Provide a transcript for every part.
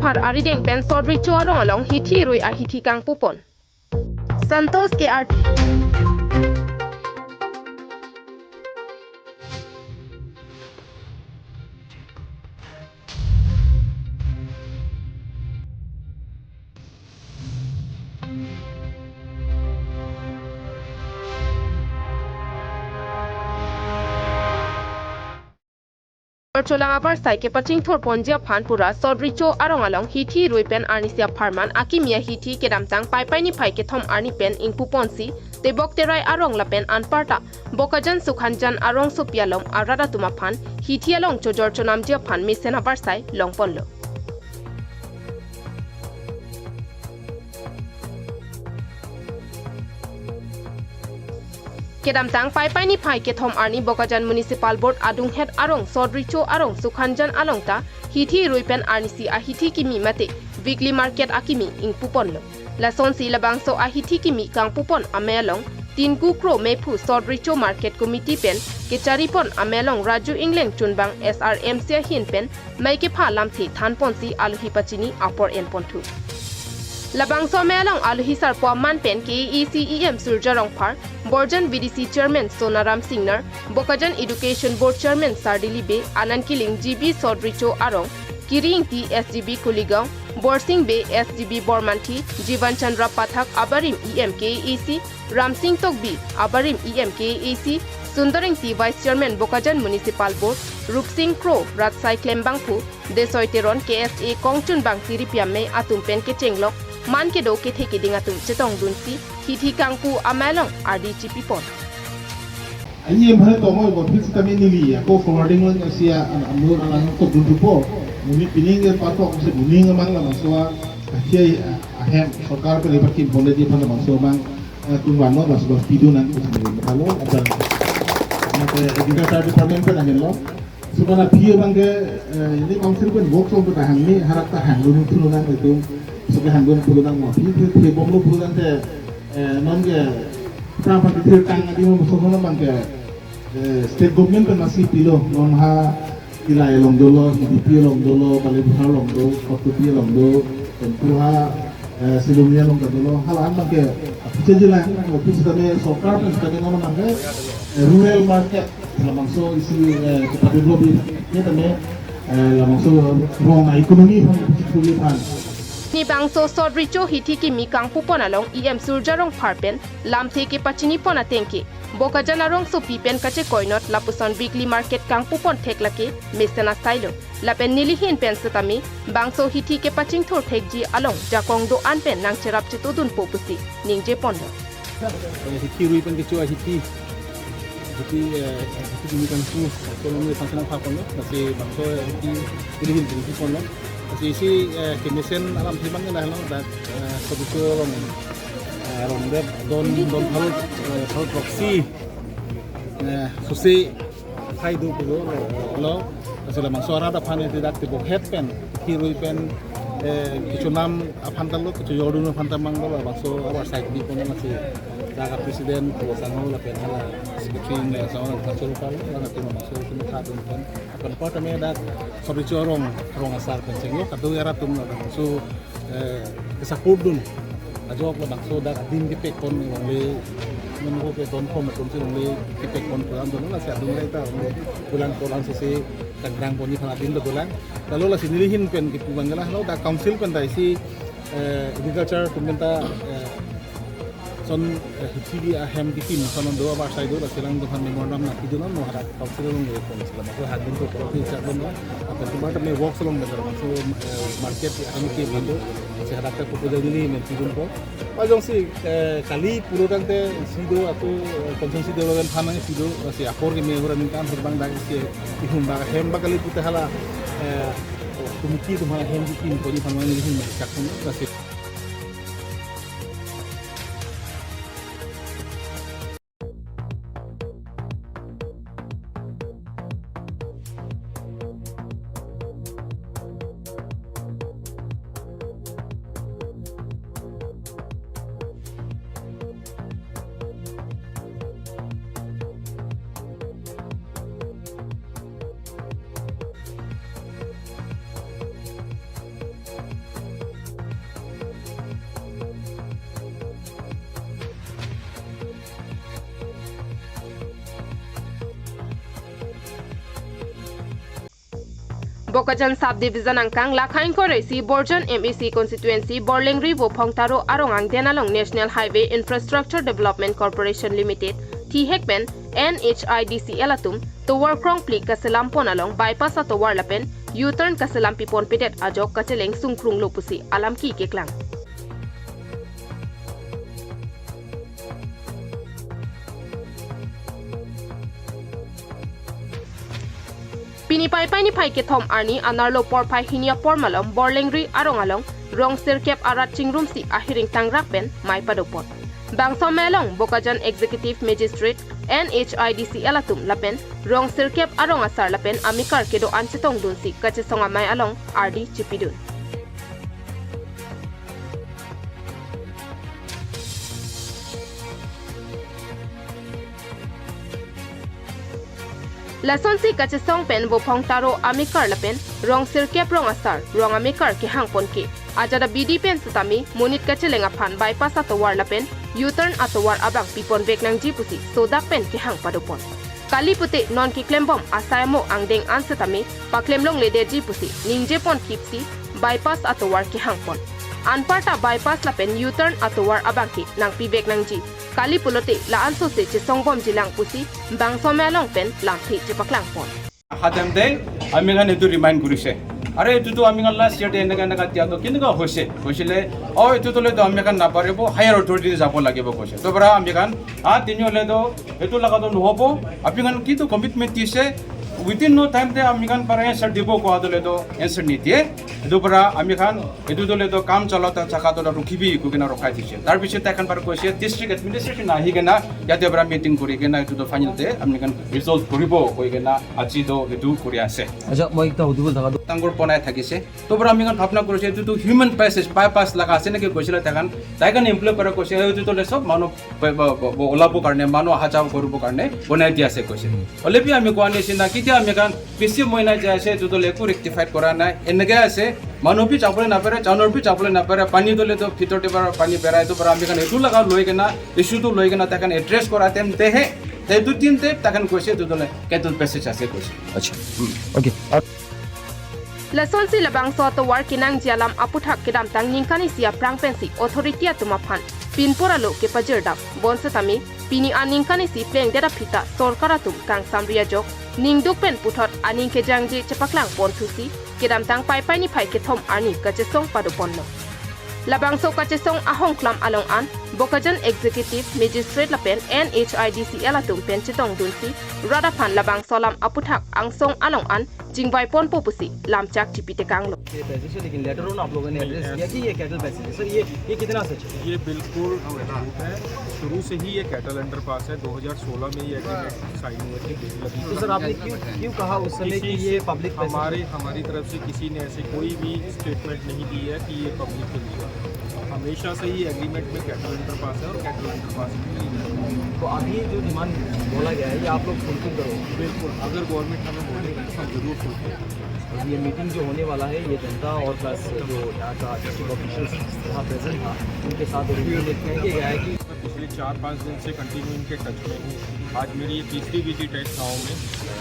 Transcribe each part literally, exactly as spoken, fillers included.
Har arideng pen sot recho arong along hithi rui ahithi kangpupon. Santos K R. Archolang avarsai kepachingthurponji aphan pura sot recho arong along hithi rui pen arnisi apharman akimi ahithi kedamtang Paipai niphai kethom arni pen ingpuponsi Tebok Terai arong lapen anparta Bokajan Sukhanjan arongsopi along arat atum aphan hithi along chojor chonamji aphan mesen avarsai longponlo. Kedamtang Paipai niphai kethom arni Bokajan Municipal Board adunghet arong sot recho arong Sukhanjan along ta hithi rui pen arnisi ahithi kimi mate weekly market akimi ingpuponlo. Lasonsi labangso ahithi kimi kangpupon amei along Tinku Kro mephu sot recho market committee pen kecharipon amei along Raju Engleng chunbang S R M C ahin pen mei kepha lamthe thanponsi alohi pachini apor enponthu. Labangso amei along alohi sarpo aman pen K A A C E M Surja Rongphar, Borjan V D C Chairman Sonaram Singnar, Bokajan Education Board Chairman Sardili Bey, Anand Killing, G B sot recho arong, Kiri Ingti, S G B Kuligaon, Borsing Bey, S G B Bormanthi, Jivan Chandra Pathak abarim E M K A A C, Ramsing Tokbi abarim E M K A A C, Sundar Ingti Vice Chairman Bokajan Municipal Board, Rupsing Kro, Ratsai Klembangphu, Desoi Teron, K S A kongchunbang tiripi amei atum pen kechenglok, man kedo kethe keding atum chetongdunsi hithi kangpu amei along ardi chipipon. Ani em hai tomo bo fix kami nili ako forwarding lang asia an amur alang tokdun thupo. Muni pining ke patok se muni ngamang labangso a, asia ahem sorkar pen ipat kimpon di aphan labangso amang, eh, kunwano labangso pidun nang kusi nili. Halo, adan. Mate agriculture department pen ahin lo. Sukana phi abang ke, eh, ini council pen work song pen hangni harak ta hangdun thulunang itum. Suke hangdun thulunang mo. Phi phi phi bomlo thulunang te, eh, non ke pram pati thir tang adi mo so abang ke, eh, state government pen masi pilo. Non ha Tilai along dolo, Hidipi along dolo, Balibihar along do, Kotupi along do, Kempu ha, eh, Silumia along dolo. Hala an abang ke, phi cheji lang, office kami, sorkar pen kami non abang ke, eh, rural market. Labangso isi, eh, kepadevelop-i, ya tame, eh, labangso rong economy aphan, economy aphan. Ni bangso sot recho hithi kimi kangpupon along E M Surja Rongphar pen lamthe kepachinipon ateng ke Bokajan arongsopi pen kachekoinot lapuson weekly market kangpupon thek lake mesen asailo. Lapen nelihin pen setame bangso hithi kepachingthur thekji along jakong do-an pen nangcherap chetodunpo pusi ningjeponlo. Eh, hithi rui pen kecho ahithi. Hithi, eh, hithi kimi kangpu, so nang ni tangsenang pha ponlo, lasi bangso hithi nelihin pen kiponlo. Lasi isi, eh, kemesen alamthe abang ke lahelo, dak, eh, sot recho arong, eh, arong det, don, don pharo, eh, pharo throksi, eh, susi, Thai do pulo, lo, lasi labangso arat aphan isi dak Tebok het pen, hithi rui pen, eh, kechonam aphan ta lo, kechojordun aphan ta mang lo, labangso avarsai kiponlo lasi dak a president, Pu Sangho lapen hala secretary, Ingleng Sangho, lapen Sangho Rongphar, lapen labangso isi mekha dun pen, apar tame dak sot recho arong, arong asar pen chenglo, kadokave arat atum labangso eh, ke-support dun. Ajok labangso dak adim kepekpon longle, nonke don khom atum si longle kepekpon program dun, lasi adung le ta longle pulang pulang sisi kangdang ponji aphan adim dolang. Lalu lasi nelihin pen kipu abang ke lahelo, dak council pen ta isi, eh, agriculture atum pen ta, eh, son, eh, hithi ahem kikim son do, avarsai do, lasi lang do aphan memorandum nangpidun, non hadak council along nangpidun, sila mako hangdun ko, poro phi chak dun, non. Lapen atum apar tame work along nangpidun, so, eh, market ahem kikim do, lasi hadak ta proposal neli nangpidunpo. Pajongsi, eh, kali pulotangte isi do, ako, eh, constituency development fund nangpido, lasi apor keme ahut aningkan ahut abang dak isi, ihum abang ahem abang kali pute hala, eh, committee atum aphan ahem kikim ponji aphan nelihin nangchak dun, lasi Bokajan Sub Division angkang lakha ingkoi ra isi Borjan M A C constituency Borlengri Vophong Taro arong angden along National Highway Infrastructure Development Corporation Limited, thihek pen N H I D C L atum tovar krongpli kaselam pon along bypass atovar lapen U-turn kaselam pipon pedet ajok kacheleng sungkrung lo pusi alam ki keklang. Pini Paipai niphai kethom arni anerlo porphai hini apor malom Borlengri arong along rong sirkep arat chingrumsi ahiring tangrak pen mei padopon. Bangso mei along Bokajan Executive Magistrate N H I D C L atum lapen rong sirkep arong asar lapen amekar kedo-an chetongdunsi kachesong amei along ardi chipidun. Lasonsi kachesong pen Vophong Taro amekar lapen rong sirkep rong asar, rong amekar kehang pon ke ajat abidi pen setame monit kacheleng aphan bypass atovar lapen U-turn atovar abang pipon vek nangji pusi sodak pen kehang padopon. Kali pute non keklembom asai amo angdeng an setame paklem longledetji pusi ningje pon kipsi bypass atovar kehang pon. Anparta bypass lapen U-turn atovar abang ke nangpi vek nangji. Kali pulote la-an sose chesong bomji lang pusi bangso mei along pen lamthe chepaklang pon. Hatem de, amikhan etu remind korise. Are etu to amikhan last year de eneka eneka diya to kineka hoise, hoisile, oh, etu to le to amikhan naparibo, higher authority te jabo lagibo koise. To para amikhan, ah, tinyo le to, etu laga to nohobo, amikhan ki to commitment dise, within no time de amikhan para answer dibo kowa to le to answer nidiye. Etu para amikhan etu to le to kam chalota thaka to rukhibi koi kena rokhai dise. Tar pichot tai khan para koise district administration ahi kena yate para meeting kori kena etu to final de amikhan resolve koribo koi kena aji to etu kori ase. Acha, moi ekta hudibo thaka do. Tanggur ponai thakise. To para amikhan bhabna korise etu to human passage bypass laga ase naki koisila tai khan, tai khan employ para koise etu to le sob manu ba, ba, ba, ba, olabo karne, manu aha jawa koribo karne bonai diya ase koise. Ole bi ami kowa nisina ketia amikhan bisi moina jai ase, etu to le eko rectified kora nai. Eneka ase, manu bi jabole napare, janwar bi jabole napare, pani to le to bhitor te para pani berai, to para amikhan etu laga loi kena, issue to loi kena tai khan address kora atem de he, te du tin te tai khan koise etu to le canal passage ase koise. Acha. Hmm. Okay. Lasonsi labangso atovar kenangji alam aputhak kedamtang ningkan isi aphrang pensi authority atum aphan pinpur alo kepajirdam. Bonsetame pini aningkan isi plengdet aphi ta sorkar atum kangsamri ajok ningduk pen puthot aning kejangje chepaklang ponthusi kedamtang Paipai niphai kethom arni kachesong padoponlo. Labangso kachesong ahongklam along an Bokajan Executive Magistrate lapen N H I D C L atum pen chetongdunsi rat aphan labangso alam aputhak angsong along an chingvai ponpo pusi lamchak chipi tekanglo. ये पैसेज है, लेकिन later on आप लोगों ने एड्रेस किया कि ये cattle passage है। सर, ये, ये कितना सच है? ये बिल्कुल झूठ है। शुरू से ही ये कैटल अंडरपास है। दो हज़ार सोलह में ये एग्रीमेंट साइन हुए थे, बिल लगी तो थी। सर, आपने क्यों, क्यों कहा उस समय कि किसी ये से पब्लिक पैसेज हमारे, है? हमारी तरफ से किसी ने ऐसे कोई भी स्टेटमेंट नहीं दी है कि ये पब्लिक के लिए है। हमेशा से ही एग्रीमेंट में कैटल अंडरपास है और कैटल अंडरपास में नहीं है। तो अभी जो डिमांड बोला गया है, ये आप लोग फुलफिल करोगे? बिल्कुल, अगर गवर्नमेंट हमें बोलेगी तो हम जरूर फुलफिल करेंगे। ये मीटिंग जो होने वाला है, ये जनता और प्लस जो यहाँ का डिस्ट्रिक्ट ऑफिशियल्स यहाँ प्रेजेंट था, उनके साथ और उन्होंने कह के गया है कि मैं पिछले चार पाँच दिन से कंटिन्यू इनके टच में हूँ। आज मेरी ये तीसरी विजिट है इस गाँव में।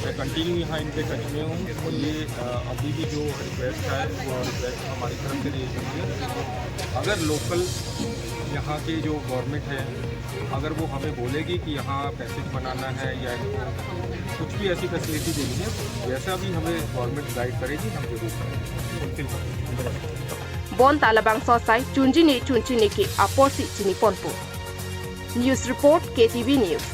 मैं कंटिन्यू यहाँ इनके टच में हूँ और ये, अ, अभी भी जो रिक्वेस्ट है, वो रिक्वेस्ट हमारी तरफ से रेज हुई है। अगर लोकल यहाँ के जो गवर्नमेंट है, अगर वो हमें बोलेगी कि यहाँ पैसेज बनाना है या इनको कुछ भी ऐसी फैसिलिटी देनी है, जैसा भी हमें गवर्नमेंट गाइड करेगी, हम जरूर करेंगे। Bonta labangso asai chunjini chunchini ke aporsi chini ponpo. News report, K T V News.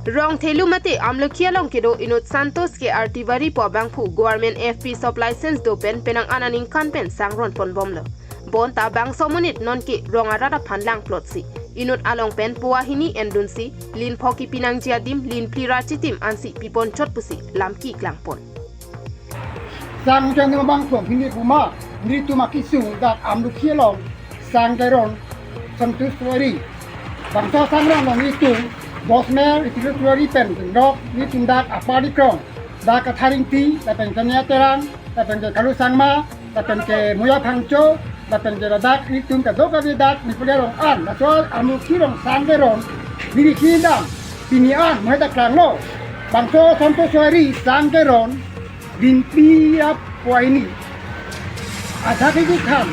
Rongthelu mate Amlokhi along kedo inut Santos K R Tiwari pu abangphu Government F P shop license do pen penang an aningkan pen sangron ponbomlo. Bonta bangso monit nonke rong arat aphan langplotsi inut along pen puwa hini endunsi lin pho kipi nangji adim lin phli ra chitim ansi piponchot pusi lam keklang pon. Sang jang abang pon hini puma, nelitum akesung dak Amlokhi along sang keron Santos Tiwari. Bangso sangron along nelitum Bosmer Santos Tiwari pen nok nelitum dak Apar Dikrong, dak Kathar Ingti, lapen ke Nia Terang, lapen ke Kalu Sangma, lapen ke Moya Phangcho, lapen ke ladak nelitum kadokave dak Nepali arong an, laso Amlokhi along sang keron, neli kedam, pini an, mohai ta klanglo. Bangso Santosh Tiwari sang keron, rinpi ap puaini. Adha kejithan,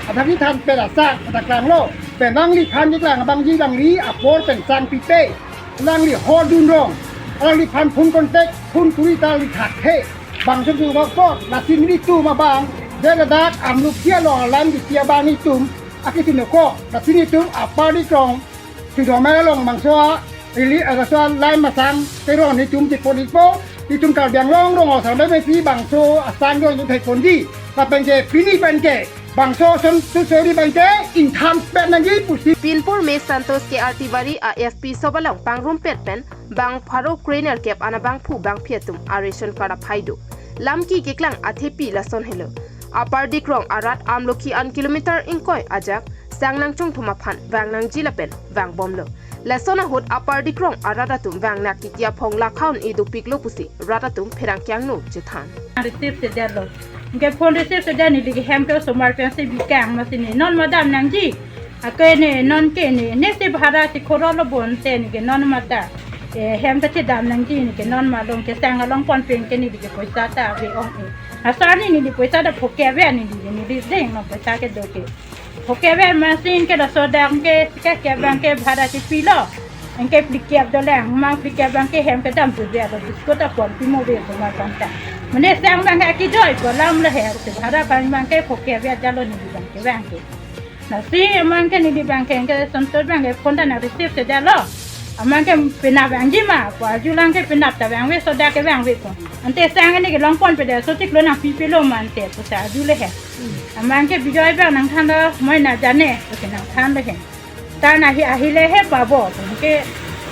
adha kejithan pen asang, adha klanglo. Pen nangliphan keklang abangji alangli apor pen sang pipe. Alangli hordun rong. Alangliphan phone contact, phone kuri ta alangli thakhe. Bangso tu bak pot, lasi nelitum abang, je ladak Amlokhi along alam kiti abang nelitum, akisino ko, lasi nelitum Upper Dikrong, Sidamar along bangso a, ili, eh, bangso a line masang keron nelitum chepon-ikpo, nelitum Karbi Anglong rong asar bemesi bangso asang rong ithek ponji, lapen ke pini pen ke, bangso Santosh Tiwari pen ke, ingthan pet nangji pusi. Pinpur me Santosh K R Tiwari a F P shop along pangrumpet pen, bang pharo kroi nerkep an abangphu bangphi atum a ration card aphai do. Lam ki keklang athepi lason helo. Upper Dikrong arat Amlokhi an kilometer ingkoi ajak, sang nangchongthum aphan vang nangji lapen vangbomlo. Lason ahut Upper Dikrong arat atum vang nangji aphong lakhaun idupiklo pusi rat atum pherangke angno chethan. Receive sedetlo. Anke phone receive sedet neli ke hem ke osomar pensi bikang, amatsi ne non ma dam nangji. Ake ne non ke ne, ne si bhara si khoro lo bonte ne ke non ma ta. Eh, hem ta chedam nangji ne ke non ma long ke sang along pon pen ke neli ke poisa ta ave ong-e. Asar ne neli poisa ta phokep ave neli ke neli deng no poisa kedo ke. Phokep ave amatsi ke laso dak ke si kekep abang ke bhara si pilo. Anke phlikep dolang, mang phlikep abang ke hem kedam tu ave lo, biscuit ta pon pimo ave osomar aphan ta. Mane sang abang ke akidoi ko lam le he, si bhara abang abang ke phokep ave jalo neli abang ke abang ke. Lasi amang ke neli abang ke, anke Santosh abang ke phone ta nang receive sedetlo. Amang ke penap vangji ma, ko arjulang ke penap ta vangve, soda ke vangve ko. Ante sang ne ke long pon pedet, so chiklo nangpipelo mante, pusi arjule he. Amang ke Bijoy abang nangthanlo, moi na jane, pusi nangthanlo he. Ta na hi ahile he pabo, anke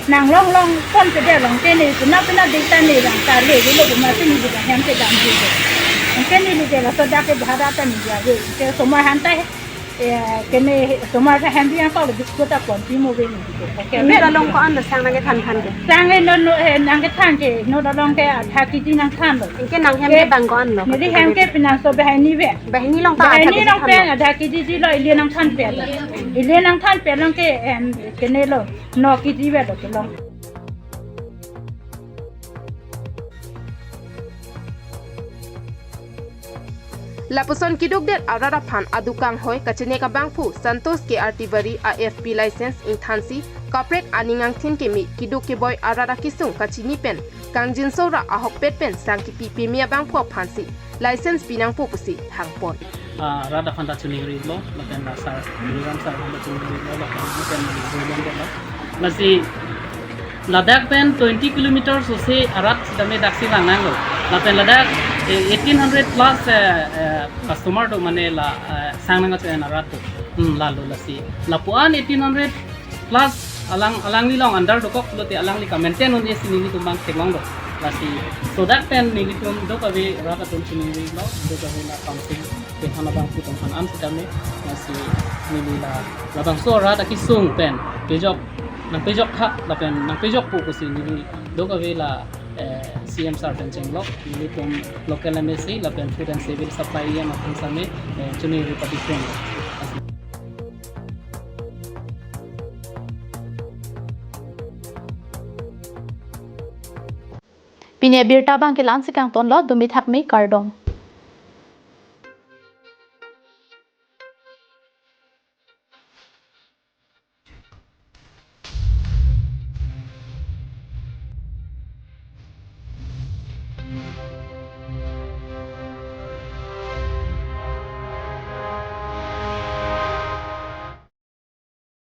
nang long long pon pedet along ke ne, penap penap dei ta ne abang ta le, le lo amatsi neli abang hem kedamji ko. Anke neli ke laso dak ke bhara ta neli ave, anke osomar aphan ta he. Eh, ke ne osomar ta hem biang ko le biscuit ta pon pimo ave neli ke. Oke, inut along ko-an lo sang nangkethan than ke? Sang inut, eh, nangkethan ke, inut along ke adha kg nangthanlo. Anke nang hem ke bang ko-an lo? Neli hem ke penang so banghini ave. Banghini along ta adha kg thanlo? Banghini along pen adha kg lo, ili nangthan pet lo. Ili nangthan pet along ke, em, ke ne lo, no kg ave lo kelong. Lapuson keduk det arat aphan aduk kanghoi kachenek abangphu Santosh K R Tiwari a F P license ingthansi kaprek aning angthin keme keduk keboi arat akesung kachini pen kangjinso ra ahokpet pen sang kepi peme abangphu aphansi license pinangpo pusi hangpon. Ah, rat aphan ta choningri lo, lapen la sar, Riram sar aphan ta choningri lo, lapen lapen lo. Lasi ladak pen twenty kilometers ose arat sitame daksi vang nanglo. Lapen ladak, eh, eighteen hundred plus, eh, eh, customer do, mane la, eh, sang nangkacho-en arat do. Hmm, lalo lasi. Lapuan eighteen hundred plus alang, alangli along under dokok pulote alangli ka-maintain un-e si nelitum abang theklonglo. Lasi, so dak pen nelitum duk ave rat atum choningri lo, duk ave la council kehang abangphu atum aphan an sitame, lasi neli la, labangso rat akesung pen pejok, nangpejok tha, lapen nangpejokpo pusi neli duk ave la, eh, C M sir pen chenglok, nelitum local M A C lapen Food and Civil Supply E M aphan sitame, eh, choningri pati pen. Pini abirta abang ke la-ansi kangtonlo, dumi thakmi, kardom.